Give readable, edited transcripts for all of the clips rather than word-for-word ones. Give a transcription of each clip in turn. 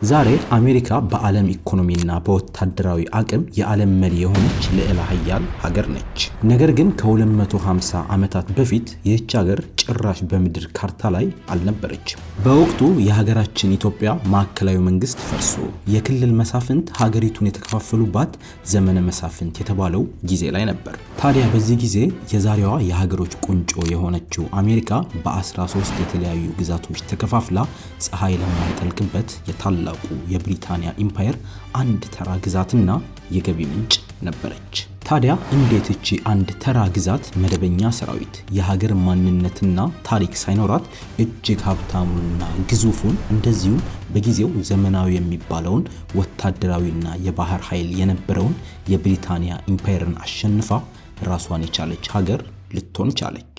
ዛሬ አሜሪካ በዓለም ኢኮኖሚና በወታደራዊ አቅም የዓለም መሪ የሆነች ልዕለ ሀያል ሀገር ነች። ነገር ግን ከ250 ዓመታት በፊት ይህች ሀገር ጭራሽ በምድር ካርታ ላይ አልነበረችም። በወቅቱ የሀገራችን ኢትዮጵያ ማዕከላዊ መንግስት ፈርሶ የክልል መሳፍንት ሀገሪቱን የተከፋፈሉባት ዘመነ መሳፍንት የተባለው ጊዜ ላይ ነበር። ታዲያ በዚህ ጊዜ የዛሬዋ የሀገሮች ቁንጮ የሆነችው አሜሪካ በ13 የተለያዩ ግዛቶች ተከፋፍላ ፀሐይ ለማይጠልቅበት የታላቁ የብሪታንያ ኢምፓየር አንድ ተራ ግዛትና የገቢ ምንጭ ነበረች። ታዲያ እንዴት እቺ አንድ ተራ ግዛት መደበኛ ሰራዊት፣ የሀገር ማንነትና ታሪክ ሳይኖራት እጅግ ሀብታሙንና ግዙፉን እንደዚሁም በጊዜው ዘመናዊ የሚባለውን ወታደራዊና የባህር ኃይል የነበረውን የብሪታንያ ኢምፓየርን አሸንፋ ራሷን የቻለች ሀገር ልትሆን ቻለች?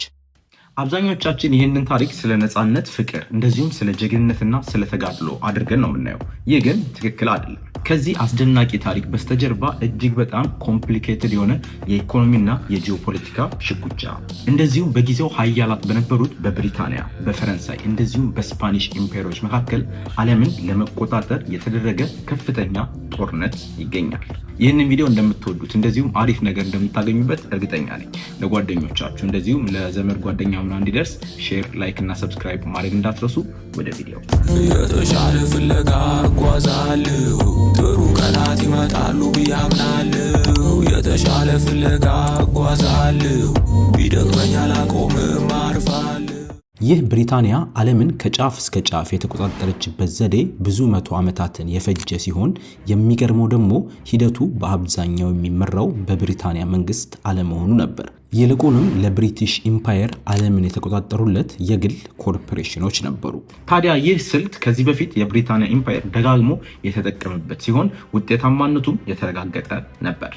አብዛኞቻችን ይህንን ታሪክ ስለ ነፃነት ፍቅር፣ እንደዚሁም ስለ ጀግንነትና ስለ ተጋድሎ አድርገን ነው የምናየው። ይህ ግን ትክክል አይደለም። ከዚህ አስደናቂ ታሪክ በስተጀርባ እጅግ በጣም complicated የሆነ የኢኮኖሚና የጂኦፖለቲካ ሽኩቻ፣ እንደዚሁም በጊዜው ሀያላት በነበሩት በብሪታንያ፣ በፈረንሳይ እንደዚሁም በ Spanish ኢምፓየሮች መካከል ዓለምን ለመቆጣጠር የተደረገ ከፍተኛ ጦርነት ይገኛል። ይህንን ቪዲዮ እንደምትወዱት እንደዚሁም አሪፍ ነገር እንደምታገኙበት እርግጠኛ ነኝ። ለጓደኞቻችሁ እንደዚሁም ለዘመድ ጓደኛ ምናምን እንዲደርስ share፣ like እና subscribe ማድረግ እንዳትረሱ። ወደ ቪዲዮ። የተሻለ ፍለጋ እጓዛለሁ፣ ጥሩ ቀናት ይመጣሉ ብዬ አምናለሁ። የተሻለ ፍለጋ እጓዛለሁ፣ ቢደክመኝ አላቆምም፣ አርፋለሁ። ይህ ብሪታንያ ዓለምን ከጫፍ እስከ ጫፍ የተቆጣጠረችበት ዘዴ ብዙ መቶ ዓመታትን የፈጀ ሲሆን፣ የሚገርመው ደግሞ ሂደቱ በአብዛኛው የሚመራው በብሪታንያ መንግስት አለመሆኑ ነበር። ይልቁንም ለ British Empire ዓለምን የተቆጣጠሩለት የግል ኮርፖሬሽኖች ነበሩ። ታዲያ ይህ ስልት ከዚህ በፊት የብሪታንያ ኢምፓየር ደጋግሞ የተጠቀመበት ሲሆን ውጤታማነቱም የተረጋገጠ ነበር።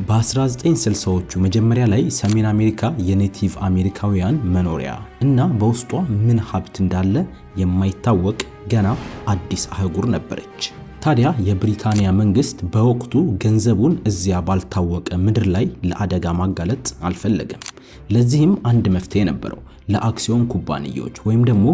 በ1960ዎቹ መጀመሪያ ላይ ሰሜን አሜሪካ የ Native አሜሪካውያን መኖሪያ እና በውስጧ ምን ሀብት እንዳለ የማይታወቅ ገና አዲስ አህጉር ነበረች። ታዲያ የብሪታንያ መንግስት በወቅቱ ገንዘቡን እዚያ ባልታወቀ ምድር ላይ ለአደጋ ማጋለጥ አልፈለገም። ለዚህም አንድ መፍትሄ ነበረው። ለአክሲዮን ኩባንያዎች ወይም ደግሞ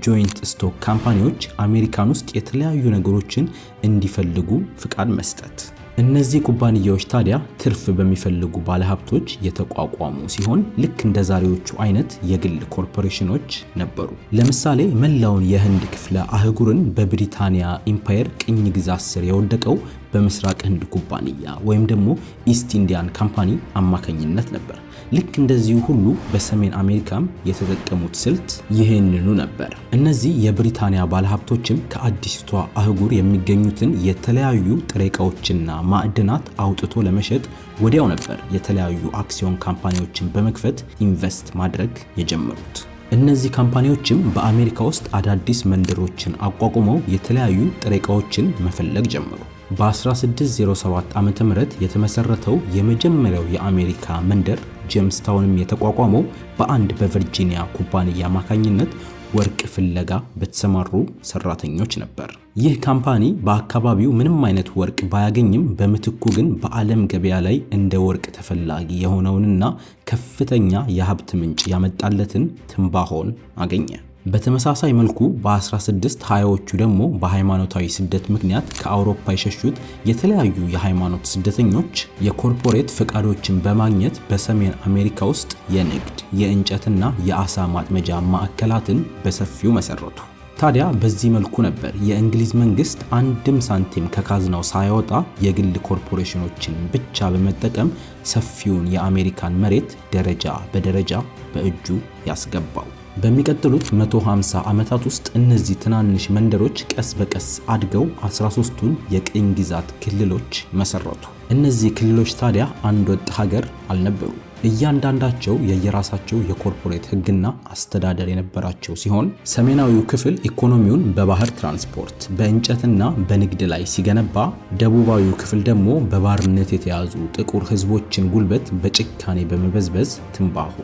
joint stock company ዎች አሜሪካን ውስጥ የተለያዩ ነገሮችን እንዲፈልጉ ፍቃድ መስጠት። እነዚህ ኩባንያዎች ታዲያ ትርፍ በሚፈልጉ ባለሀብቶች የተቋቋሙ ሲሆን ልክ እንደ ዛሬዎቹ አይነት የግል ኮርፖሬሽኖች ነበሩ። ለምሳሌ መላውን የህንድ ክፍለ አህጉርን በብሪታንያ ኢምፓየር ቅኝ ግዛት ስር የወደቀው በምስራቅ ህንድ ኩባንያ ወይም ደግሞ East Indian Company አማካኝነት ነበር። ልክ እንደዚሁ ሁሉ በሰሜን አሜሪካም የተጠቀሙት ስልት ይህንኑ ነበር። እነዚህ የብሪታንያ ባለሀብቶችም ከአዲስቷ አህጉር የሚገኙትን የተለያዩ ጥሬ ዕቃዎችና ማዕድናት አውጥቶ ለመሸጥ ወዲያው ነበር የተለያዩ አክሲዮን company ዎችን በመክፈት invest ማድረግ የጀመሩት። እነዚህ company ዎችም በአሜሪካ ውስጥ አዳዲስ መንደሮችን አቋቁመው የተለያዩ ጥሬ ዕቃዎችን መፈለግ ጀመሩ። በ1607 ዓ.ም የተመሰረተው የመጀመሪያው የአሜሪካ መንደር ጄምስታውንም የተቋቋመው በአንድ በቨርጂኒያ ኩባንያ አማካኝነት ወርቅ ፍለጋ በተሰማሩ ሰራተኞች ነበር። ይህ company በአካባቢው ምንም አይነት ወርቅ ባያገኝም በምትኩ ግን በዓለም ገበያ ላይ እንደ ወርቅ ተፈላጊ የሆነውንና ከፍተኛ የሀብት ምንጭ ያመጣለትን ትንባሆን አገኘ። በተመሳሳይ መልኩ በ1620ዎቹ ደግሞ በሃይማኖታዊ ስደት ምክንያት ከአውሮፓ የሸሹት የተለያዩ የሃይማኖት ስደተኞች የ corporate ፈቃዶችን በማግኘት በሰሜን አሜሪካ ውስጥ የንግድ፣ የእንጨትና የአሳ ማጥመጃ ማዕከላትን በሰፊው መሰረቱ። ታዲያ በዚህ መልኩ ነበር የእንግሊዝ መንግስት አንድም ሳንቲም ከካዝናው ሳያወጣ የግል ኮርፖሬሽኖችን ብቻ በመጠቀም ሰፊውን የአሜሪካን መሬት ደረጃ በደረጃ በእጁ ያስገባው። በሚቀጥሉት 150 ዓመታት ውስጥ እነዚህ ትናንሽ መንደሮች ቀስ በቀስ አድገው 13ቱን የቅኝ ግዛት ክልሎች መሰረቱ። እነዚህ ክልሎች ታዲያ አንድ ወጥ ሀገር አልነበሩ። እያንዳንዳቸው የየራሳቸው የ corporate ሕግና አስተዳደር የነበራቸው ሲሆን ሰሜናዊው ክፍል ኢኮኖሚውን በባህር ትራንስፖርት፣ በእንጨትና በንግድ ላይ ሲገነባ፣ ደቡባዊው ክፍል ደግሞ በባርነት የተያዙ ጥቁር ሕዝቦችን ጉልበት በጭካኔ በመበዝበዝ ትንባሆ፣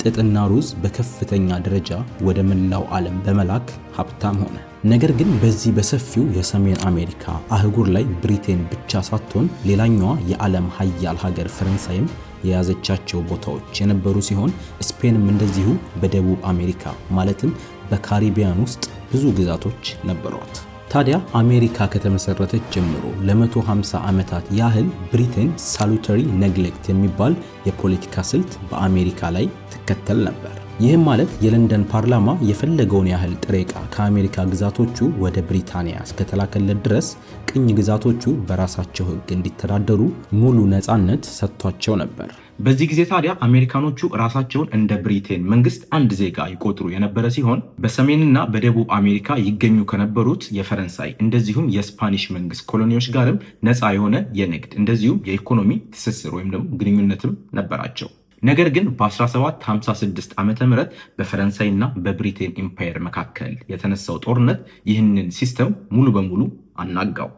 ጥጥና ሩዝ በከፍተኛ ደረጃ ወደ መላው ዓለም በመላክ ሀብታም ሆነ። ነገር ግን በዚህ በሰፊው የሰሜን አሜሪካ አህጉር ላይ ብሪቴን ብቻ ሳትሆን ሌላኛዋ የዓለም ሀያል ሀገር ፈረንሳይም የያዘቻቸው ቦታዎች የነበሩ ሲሆን ስፔንም እንደዚሁ በደቡብ አሜሪካ ማለትም በካሪቢያን ውስጥ ብዙ ግዛቶች ነበሯት። ታዲያ አሜሪካ ከተመሰረተች ጀምሮ ለ150 ዓመታት ያህል ብሪቴን salutary neglect የሚባል የፖለቲካ ስልት በአሜሪካ ላይ ትከተል ነበር። ይህም ማለት የለንደን ፓርላማ የፈለገውን ያህል ጥሬ ዕቃ ከአሜሪካ ግዛቶቹ ወደ ብሪታንያ እስከተላከለት ድረስ ቅኝ ግዛቶቹ በራሳቸው ሕግ እንዲተዳደሩ ሙሉ ነፃነት ሰጥቷቸው ነበር። በዚህ ጊዜ ታዲያ አሜሪካኖቹ ራሳቸውን እንደ ብሪቴን መንግስት አንድ ዜጋ ይቆጥሩ የነበረ ሲሆን በሰሜንና በደቡብ አሜሪካ ይገኙ ከነበሩት የፈረንሳይ እንደዚሁም የ Spanish መንግስት colony ዎች ጋርም ነፃ የሆነ የንግድ እንደዚሁም የኢኮኖሚ ትስስር ወይም ደግሞ ግንኙነትም ነበራቸው። ነገር ግን በ1756 ዓ ም በፈረንሳይና በብሪቴን empire መካከል የተነሳው ጦርነት ይህንን system ሙሉ በሙሉ አናጋው።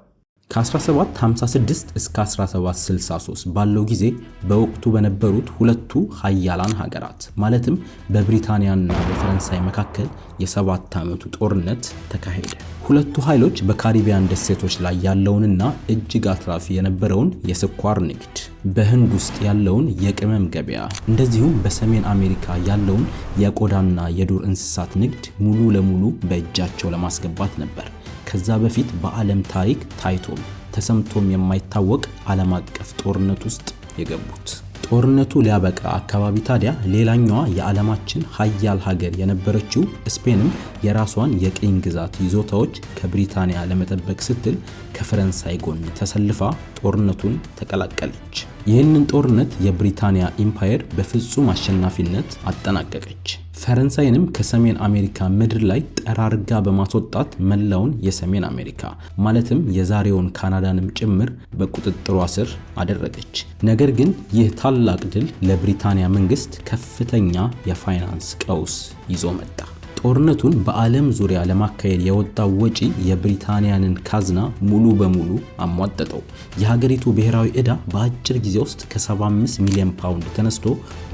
ከ1756 እስከ 1763 ባለው ጊዜ በወቅቱ በነበሩት ሁለቱ ሀያላን ሀገራት ማለትም በብሪታንያና በፈረንሳይ መካከል የ7 ዓመቱ ጦርነት ተካሄደ። ሁለቱ ኃይሎች በካሪቢያን ደሴቶች ላይ ያለውንና እጅግ አትራፊ የነበረውን የስኳር ንግድ፣ በህንድ ውስጥ ያለውን የቅመም ገበያ፣ እንደዚሁም በሰሜን አሜሪካ ያለውን የቆዳና የዱር እንስሳት ንግድ ሙሉ ለሙሉ በእጃቸው ለማስገባት ነበር ከዛ በፊት በዓለም ታሪክ ታይቶም ተሰምቶም የማይታወቅ ዓለም አቀፍ ጦርነት ውስጥ የገቡት። ጦርነቱ ሊያበቃ አካባቢ ታዲያ ሌላኛዋ የዓለማችን ሀያል ሀገር የነበረችው ስፔንም የራሷን የቅኝ ግዛት ይዞታዎች ከብሪታንያ ለመጠበቅ ስትል ከፈረንሳይ ጎን ተሰልፋ ጦርነቱን ተቀላቀለች። ይህንን ጦርነት የብሪታንያ empire በፍጹም አሸናፊነት አጠናቀቀች። ፈረንሳይንም ከሰሜን አሜሪካ ምድር ላይ ጠራርጋ በማስወጣት መላውን የሰሜን አሜሪካ ማለትም የዛሬውን ካናዳንም ጭምር በቁጥጥሯ ስር አደረገች። ነገር ግን ይህ ታላቅ ድል ለብሪታንያ መንግስት ከፍተኛ የፋይናንስ ቀውስ ይዞ መጣ። ጦርነቱን በዓለም ዙሪያ ለማካሄድ የወጣው ወጪ የብሪታንያንን ካዝና ሙሉ በሙሉ አሟጠጠው። የሀገሪቱ ብሔራዊ ዕዳ በአጭር ጊዜ ውስጥ ከ75 ሚሊዮን ፓውንድ ተነስቶ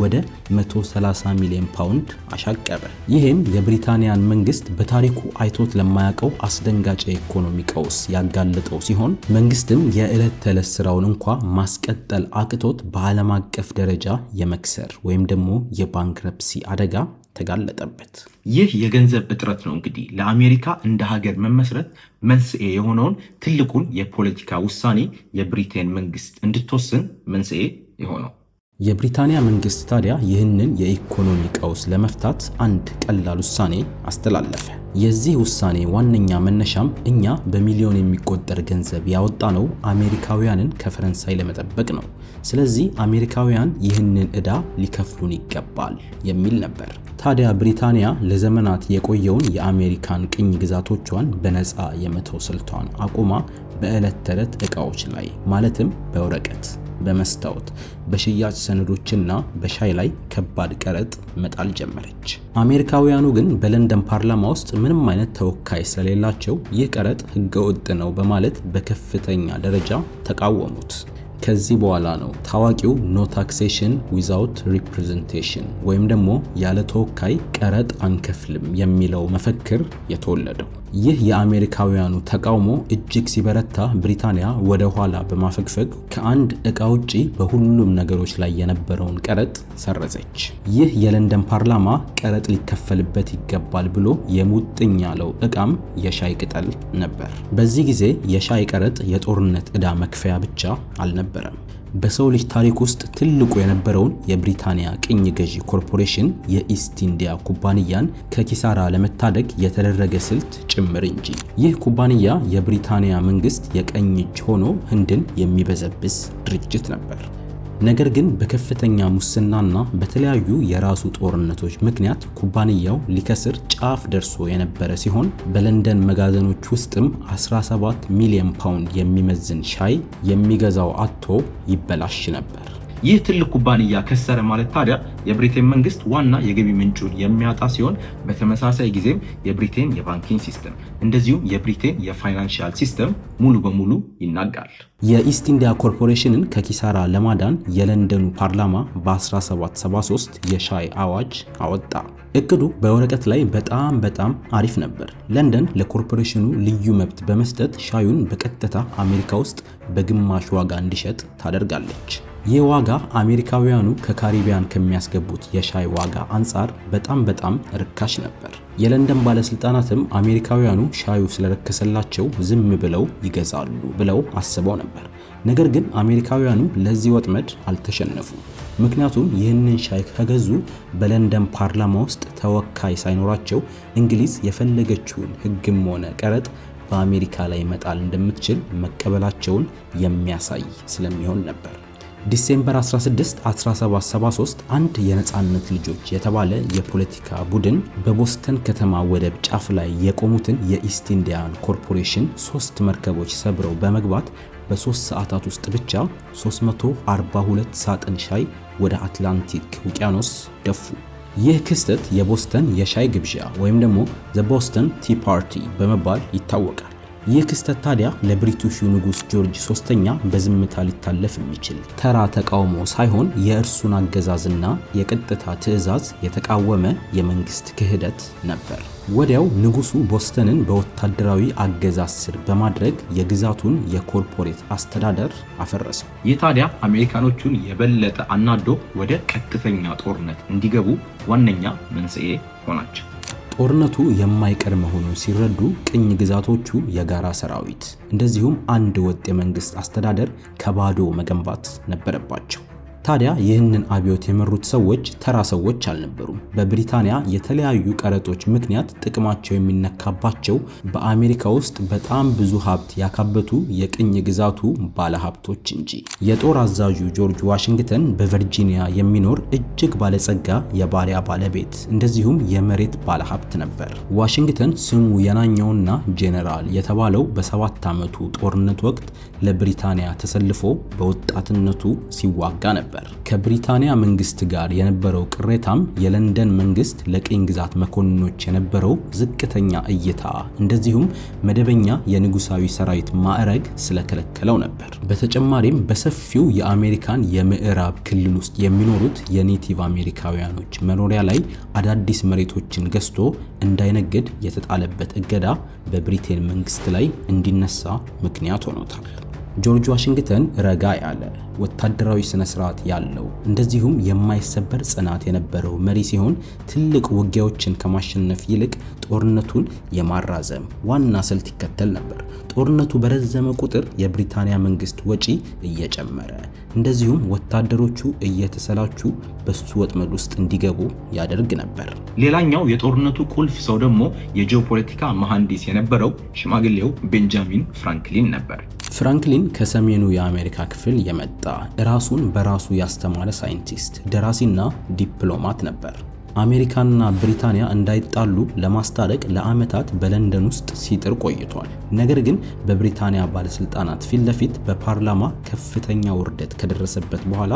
ወደ 130 ሚሊዮን ፓውንድ አሻቀበ። ይህም የብሪታንያን መንግስት በታሪኩ አይቶት ለማያውቀው አስደንጋጭ የኢኮኖሚ ቀውስ ያጋለጠው ሲሆን፣ መንግስትም የዕለት ተዕለት ስራውን እንኳ ማስቀጠል አቅቶት በዓለም አቀፍ ደረጃ የመክሰር ወይም ደግሞ የ bankruptcy አደጋ ተጋለጠበት። ይህ የገንዘብ እጥረት ነው እንግዲህ ለአሜሪካ እንደ ሀገር መመስረት መንስኤ የሆነውን ትልቁን የፖለቲካ ውሳኔ የብሪቴን መንግስት እንድትወስን መንስኤ የሆነው። የብሪታንያ መንግስት ታዲያ ይህንን የኢኮኖሚ ቀውስ ለመፍታት አንድ ቀላል ውሳኔ አስተላለፈ። የዚህ ውሳኔ ዋነኛ መነሻም እኛ በሚሊዮን የሚቆጠር ገንዘብ ያወጣነው አሜሪካውያንን ከፈረንሳይ ለመጠበቅ ነው። ስለዚህ አሜሪካውያን ይህንን ዕዳ ሊከፍሉን ይገባል የሚል ነበር። ታዲያ ብሪታንያ ለዘመናት የቆየውን የአሜሪካን ቅኝ ግዛቶቿን በነፃ የመተው ስልቷን አቁማ በዕለት ተዕለት ዕቃዎች ላይ ማለትም በወረቀት፣ በመስታወት፣ በሽያጭ ሰነዶችና በሻይ ላይ ከባድ ቀረጥ መጣል ጀመረች። አሜሪካውያኑ ግን በለንደን ፓርላማ ውስጥ ምንም አይነት ተወካይ ስለሌላቸው ይህ ቀረጥ ህገወጥ ነው በማለት በከፍተኛ ደረጃ ተቃወሙት። ከዚህ በኋላ ነው ታዋቂው "no taxation without representation" ወይም ደግሞ ያለ ተወካይ ቀረጥ አንከፍልም የሚለው መፈክር የተወለደው። ይህ የአሜሪካውያኑ ተቃውሞ እጅግ ሲበረታ ብሪታንያ ወደ ኋላ በማፈግፈግ ከአንድ ዕቃ ውጪ በሁሉም ነገሮች ላይ የነበረውን ቀረጥ ሰረዘች። ይህ የለንደን ፓርላማ ቀረጥ ሊከፈልበት ይገባል ብሎ የሙጥኝ ያለው ዕቃም የሻይ ቅጠል ነበር። በዚህ ጊዜ የሻይ ቀረጥ የጦርነት ዕዳ መክፈያ ብቻ አልነበረም። በሰው ልጅ ታሪክ ውስጥ ትልቁ የነበረውን የብሪታንያ ቅኝ ገዢ ኮርፖሬሽን የኢስት ኢንዲያ ኩባንያን ከኪሳራ ለመታደግ የተደረገ ስልት ጭምር እንጂ። ይህ ኩባንያ የብሪታንያ መንግስት የቀኝ እጅ ሆኖ ህንድን የሚበዘብዝ ድርጅት ነበር። ነገር ግን በከፍተኛ ሙስናና በተለያዩ የራሱ ጦርነቶች ምክንያት ኩባንያው ሊከስር ጫፍ ደርሶ የነበረ ሲሆን፣ በለንደን መጋዘኖች ውስጥም 17 ሚሊዮን ፓውንድ የሚመዝን ሻይ የሚገዛው አጥቶ ይበላሽ ነበር። ይህ ትልቅ ኩባንያ ከሰረ ማለት ታዲያ የብሪቴን መንግስት ዋና የገቢ ምንጩን የሚያጣ ሲሆን፣ በተመሳሳይ ጊዜም የብሪቴን የ banking system እንደዚሁም የብሪቴን የ financial system ሙሉ በሙሉ ይናጋል። የኢስት ኢንዲያ ኮርፖሬሽንን ከኪሳራ ለማዳን የለንደኑ ፓርላማ በ1773 የሻይ አዋጅ አወጣ። እቅዱ በወረቀት ላይ በጣም በጣም አሪፍ ነበር። ለንደን ለኮርፖሬሽኑ ልዩ መብት በመስጠት ሻዩን በቀጥታ አሜሪካ ውስጥ በግማሽ ዋጋ እንዲሸጥ ታደርጋለች። ይህ ዋጋ አሜሪካውያኑ ከካሪቢያን ከሚያስገቡት የሻይ ዋጋ አንጻር በጣም በጣም ርካሽ ነበር። የለንደን ባለስልጣናትም አሜሪካውያኑ ሻዩ ስለረከሰላቸው ዝም ብለው ይገዛሉ ብለው አስበው ነበር። ነገር ግን አሜሪካውያኑ ለዚህ ወጥመድ አልተሸነፉም። ምክንያቱም ይህንን ሻይ ከገዙ በለንደን ፓርላማ ውስጥ ተወካይ ሳይኖራቸው እንግሊዝ የፈለገችውን ሕግም ሆነ ቀረጥ በአሜሪካ ላይ መጣል እንደምትችል መቀበላቸውን የሚያሳይ ስለሚሆን ነበር። December 16 1773 አንድ የነጻነት ልጆች የተባለ የፖለቲካ ቡድን በቦስተን ከተማ ወደብ ጫፍ ላይ የቆሙትን የ East Indian Corporation 3 መርከቦች ሰብረው በመግባት በ3 ሰዓታት ውስጥ ብቻ 342 ሳጥን ሻይ ወደ አትላንቲክ ውቅያኖስ ደፉ። ይህ ክስተት የቦስተን የሻይ ግብዣ ወይም ደግሞ The Boston Tea Party በመባል ይታወቃል። ይህ ክስተት ታዲያ ለብሪቲሹ ንጉስ ጆርጅ ሶስተኛ በዝምታ ሊታለፍ የሚችል ተራ ተቃውሞ ሳይሆን የእርሱን አገዛዝና የቀጥታ ትዕዛዝ የተቃወመ የመንግስት ክህደት ነበር። ወዲያው ንጉሱ ቦስተንን በወታደራዊ አገዛዝ ስር በማድረግ የግዛቱን የ corporate አስተዳደር አፈረሰው። ይህ ታዲያ አሜሪካኖቹን የበለጠ አናዶ ወደ ቀጥተኛ ጦርነት እንዲገቡ ዋነኛ መንስኤ ሆናቸው። ጦርነቱ የማይቀር መሆኑን ሲረዱ ቅኝ ግዛቶቹ የጋራ ሰራዊት እንደዚሁም አንድ ወጥ የመንግስት አስተዳደር ከባዶ መገንባት ነበረባቸው። ታዲያ ይህንን አብዮት የመሩት ሰዎች ተራ ሰዎች አልነበሩም። በብሪታንያ የተለያዩ ቀረጦች ምክንያት ጥቅማቸው የሚነካባቸው በአሜሪካ ውስጥ በጣም ብዙ ሀብት ያካበቱ የቅኝ ግዛቱ ባለሀብቶች እንጂ። የጦር አዛዡ ጆርጅ ዋሽንግተን በቨርጂኒያ የሚኖር እጅግ ባለጸጋ የባሪያ ባለቤት እንደዚሁም የመሬት ባለሀብት ነበር። ዋሽንግተን ስሙ የናኘውና ጄኔራል የተባለው በ7 ዓመቱ ጦርነት ወቅት ለብሪታንያ ተሰልፎ በወጣትነቱ ሲዋጋ ነበር። ከብሪታንያ መንግስት ጋር የነበረው ቅሬታም የለንደን መንግስት ለቅኝ ግዛት መኮንኖች የነበረው ዝቅተኛ እይታ እንደዚሁም መደበኛ የንጉሳዊ ሰራዊት ማዕረግ ስለከለከለው ነበር። በተጨማሪም በሰፊው የአሜሪካን የምዕራብ ክልል ውስጥ የሚኖሩት የ Native አሜሪካውያኖች መኖሪያ ላይ አዳዲስ መሬቶችን ገዝቶ እንዳይነግድ የተጣለበት እገዳ በብሪቴን መንግስት ላይ እንዲነሳ ምክንያት ሆኖታል። ጆርጅ ዋሽንግተን ረጋ ያለ ወታደራዊ ስነ ስርዓት ያለው እንደዚሁም የማይሰበር ጽናት የነበረው መሪ ሲሆን ትልቅ ውጊያዎችን ከማሸነፍ ይልቅ ጦርነቱን የማራዘም ዋና ስልት ይከተል ነበር። ጦርነቱ በረዘመ ቁጥር የብሪታንያ መንግስት ወጪ እየጨመረ እንደዚሁም ወታደሮቹ እየተሰላቹ በሱ ወጥመድ ውስጥ እንዲገቡ ያደርግ ነበር። ሌላኛው የጦርነቱ ቁልፍ ሰው ደግሞ የጂኦፖለቲካ መሐንዲስ የነበረው ሽማግሌው ቤንጃሚን ፍራንክሊን ነበር። ፍራንክሊን ከሰሜኑ የአሜሪካ ክፍል የመጣ ራሱን በራሱ ያስተማረ ሳይንቲስት፣ ደራሲና ዲፕሎማት ነበር። አሜሪካና ብሪታንያ እንዳይጣሉ ለማስታረቅ ለዓመታት በለንደን ውስጥ ሲጥር ቆይቷል። ነገር ግን በብሪታንያ ባለስልጣናት ፊት ለፊት በፓርላማ ከፍተኛ ውርደት ከደረሰበት በኋላ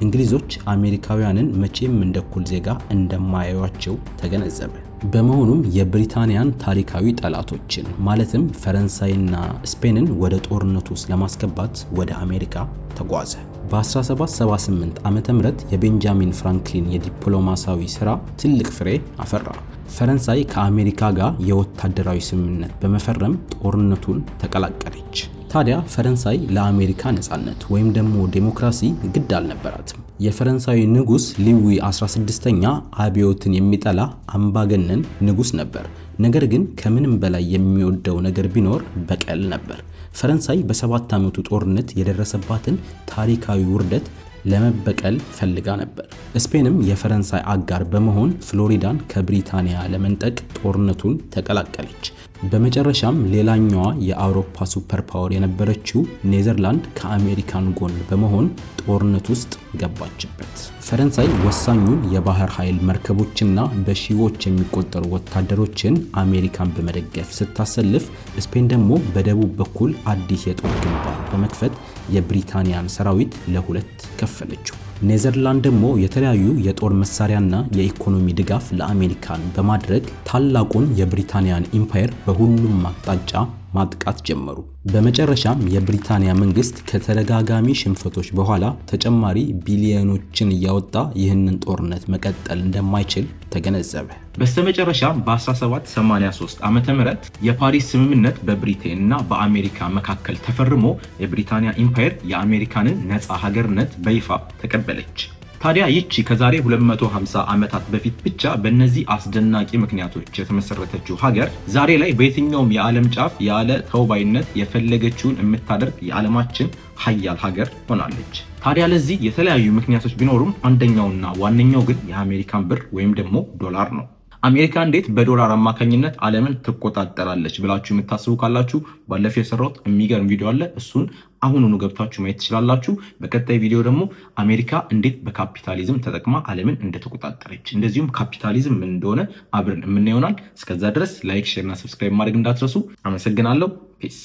እንግሊዞች አሜሪካውያንን መቼም እንደ እኩል ዜጋ እንደማያዩአቸው ተገነዘበ። በመሆኑም የብሪታንያን ታሪካዊ ጠላቶችን ማለትም ፈረንሳይና ስፔንን ወደ ጦርነቱ ውስጥ ለማስገባት ወደ አሜሪካ ተጓዘ። በ1778 ዓመተ ምህረት የቤንጃሚን ፍራንክሊን የዲፕሎማሲያዊ ስራ ትልቅ ፍሬ አፈራ። ፈረንሳይ ከአሜሪካ ጋር የወታደራዊ ስምምነት በመፈረም ጦርነቱን ተቀላቀለች። ታዲያ ፈረንሳይ ለአሜሪካ ነጻነት ወይም ደግሞ ዴሞክራሲ ግድ አልነበራትም። የፈረንሳይ ንጉስ ሉዊ 16ኛ አብዮትን የሚጠላ አምባገነን ንጉስ ነበር። ነገር ግን ከምንም በላይ የሚወደው ነገር ቢኖር በቀል ነበር። ፈረንሳይ በ7 ዓመቱ ጦርነት የደረሰባትን ታሪካዊ ውርደት ለመበቀል ፈልጋ ነበር። ስፔንም የፈረንሳይ አጋር በመሆን ፍሎሪዳን ከብሪታንያ ለመንጠቅ ጦርነቱን ተቀላቀለች። በመጨረሻም ሌላኛዋ የአውሮፓ super power የነበረችው ኔዘርላንድ ከአሜሪካን ጎን በመሆን ጦርነት ውስጥ ገባችበት። ፈረንሳይ ወሳኙን የባህር ኃይል መርከቦችና በሺዎች የሚቆጠሩ ወታደሮችን አሜሪካን በመደገፍ ስታሰልፍ፣ ስፔን ደግሞ በደቡብ በኩል አዲስ የጦር ግንባር በመክፈት የብሪታንያን ሰራዊት ለሁለት ከፈለችው። ኔዘርላንድ ደግሞ የተለያዩ የጦር መሳሪያና የኢኮኖሚ ድጋፍ ለአሜሪካን በማድረግ ታላቁን የብሪታንያን empire በሁሉም አቅጣጫ ማጥቃት ጀመሩ። በመጨረሻም የብሪታንያ መንግስት ከተደጋጋሚ ሽንፈቶች በኋላ ተጨማሪ ቢሊዮኖችን እያወጣ ይህንን ጦርነት መቀጠል እንደማይችል ተገነዘበ። በስተመጨረሻም በ1783 ዓ.ም የፓሪስ ስምምነት በብሪቴን እና በአሜሪካ መካከል ተፈርሞ የብሪታንያ empire የአሜሪካንን ነፃ ሀገርነት በይፋ ተቀበለች። ታዲያ ይቺ ከዛሬ 250 ዓመታት በፊት ብቻ በእነዚህ አስደናቂ ምክንያቶች የተመሰረተችው ሀገር ዛሬ ላይ በየትኛውም የዓለም ጫፍ ያለ ተውባይነት የፈለገችውን የምታደርግ የዓለማችን ሀያል ሀገር ሆናለች። ታዲያ ለዚህ የተለያዩ ምክንያቶች ቢኖሩም አንደኛውና ዋነኛው ግን የአሜሪካን ብር ወይም ደግሞ ዶላር ነው። አሜሪካ እንዴት በዶላር አማካኝነት ዓለምን ትቆጣጠራለች ብላችሁ የምታስቡ ካላችሁ ባለፈው የሰራሁት የሚገርም ቪዲዮ አለ። እሱን አሁኑኑ ገብታችሁ ማየት ትችላላችሁ። በቀጣይ ቪዲዮ ደግሞ አሜሪካ እንዴት በካፒታሊዝም ተጠቅማ ዓለምን እንደተቆጣጠረች እንደዚሁም ካፒታሊዝም ምን እንደሆነ አብረን የምናየው ይሆናል። እስከዛ ድረስ like፣ share እና subscribe ማድረግ እንዳትረሱ። አመሰግናለሁ። Peace።